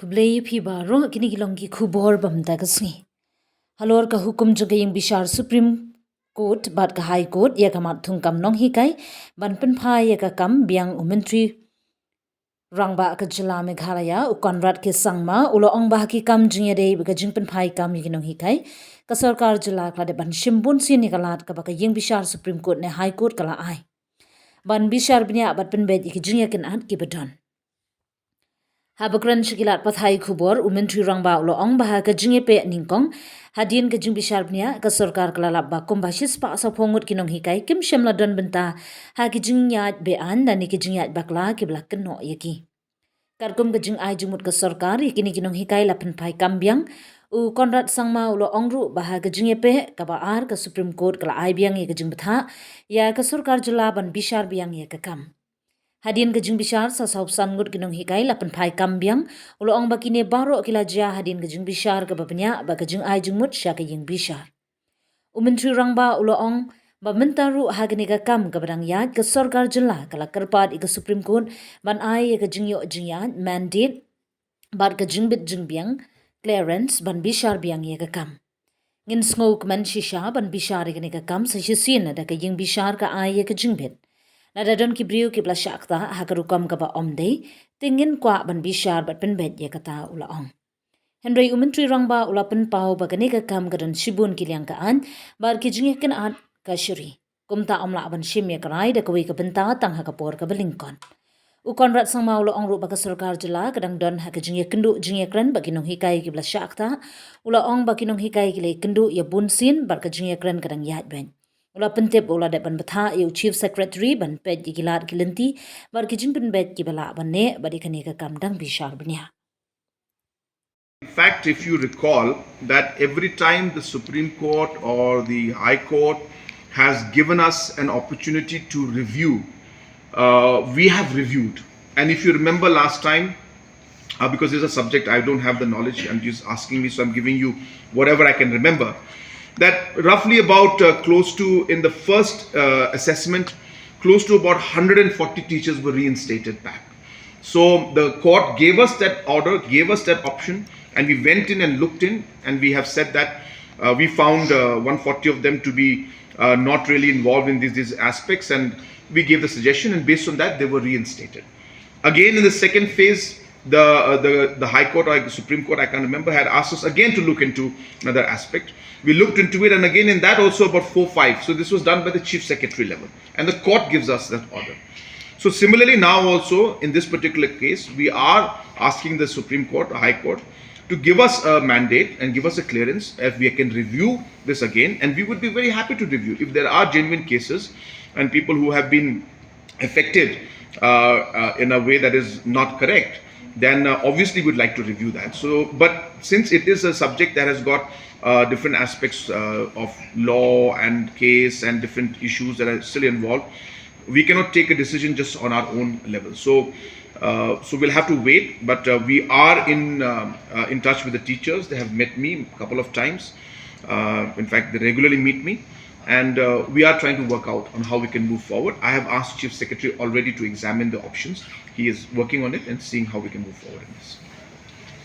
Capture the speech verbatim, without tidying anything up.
Khublei phi baroh, kine ki long ki khubor ba mynta ka sngi. Halor ka hukum jong ka ïing bishar Supreme Court bad ka High Court ïa ka mat thungkam nonghikai ban pynphai ïa ka kam biang, u Myntri Rangbah ka jylla Meghalaya u Conrad K Sangma u la ong ba ha ki kam jingïadei bad ka jingpynphai kam ïa ki nonghikai, ka sorkar jylla ka la dep ban shim bunsien ïa ka lad kaba ka ïing bishar Supreme Court ne High Court ka la ai ban bishar bniah bad pynbeit ïa ki jingïakynad kiba don. Haba kren sha ki lad pathai khubor, u Myntri Rangbah u la ong ba ha ka jingïapeh nyngkong hadien ka jingbishar bniah, ka sorkar ka la lap ba kumba shispah saphew ngut ki nonghikai kim shym la don bynta ha ki jingïaid be-aiñ lane ki jingïaid bakla kiba la kynnoh ïa ki. Katkum ka jingai jingmut ka sorkar ïa kine ki nonghikai la pynphai kam biang, u Conrad Sangma u la ong ruh ba ha ka jingïapeh kaba ar, ka Supreme Court ka la ai biang ïa ka jingbthah ïa ka sorkar jylla ban bishar biang ïa ka kam. Hadien ka jingbishar, sa sawphew san ngut ki nonghikai la pynphai kam biang. U la ong ba kine baroh ki la jia hadien ka jingbishar kaba bniah bad ka jingai jingmut sha ka ïing bishar. U Myntri Rangbah u la ong ba mynta ruh ha kane ka kam kaba dang ïaid, ka sorkar jylla ka la kyrpad ïa ka Supreme Court ban ai ïa ka jingïoh jingïaid, mandate, bad ka jingbit jingbiang, clearance, ban bishar biang ïa ka kam. Ngin sngewkmen shisha ban bishar ïa kane ka kam sa shisien lada ka ïing bishar ka ai ïa ka jingbit. Lada don ki briew kiba la shah ktah ha ka rukom kaba ym dei, te ngin kwah ban bishar bad pynbeit ïa kata, u la ong. Hynrei u Myntri Rangbah u la pynpaw ba kane ka kam ka don shibun ki liang ka aiñ bad ki jingïakynad ka shiri. Kumta ym lah ban shim ïa ka rai da kawei ka bynta tang ha ka por kaba lyngkot. U Conrad Sangma u la ong ruh ba ka sorkar jylla ka dang don ha ka jingïakynduh jingïakren bad ki nonghikai kiba la shah ktah. U la ong ba ki nonghikai ki la ïakynduh ïa bunsien bad ka jingïakren ka dang ïaid beit. U la pyntip ba u la dep ban bthah ïa u Chief Secretary ban peit ïa ki lad ki lynti bad ki jingpynbeit kiba lah ban neh bad ïa kane ka kam dang bishar bniah. In fact, if you recall that every time the Supreme Court or the High Court has given us an opportunity to review, uh, we have reviewed. And if you remember last time, uh, because this is a subject I don't have the knowledge, I'm just asking me, so I'm giving you whatever I can remember, that roughly about, uh, close to, in the first, uh, assessment, close to about one hundred forty teachers were reinstated back. So the court gave us that order, gave us that option, and we went in and looked in, and we have said that, uh, we found, uh, one forty of them to be, uh, not really involved in these, these aspects, and we gave the suggestion, and based on that, they were reinstated. Again, in the second phase, the, uh, the, the High Court or the Supreme Court, I can't remember, had asked us again to look into another aspect. We looked into it, and again, in that also about four, five. So this was done by the Chief Secretary level, and the court gives us that order. So similarly, now also in this particular case, we are asking the Supreme Court, the High Court, to give us a mandate and give us a clearance if we can review this again. And we would be very happy to review if there are genuine cases and people who have been affected, uh, uh, in a way that is not correct, then, uh, obviously we'd like to review that. So, but since it is a subject that has got, uh, different aspects, uh, of law and case and different issues that are still involved, we cannot take a decision just on our own level. So, uh, so we'll have to wait. But, uh, we are in, um, uh, in touch with the teachers. They have met me a couple of times. Uh, in fact, they regularly meet me, and, uh, we are trying to work out on how we can move forward. I have asked Chief Secretary already to examine the options. He is working on it and seeing how we can move forward in this.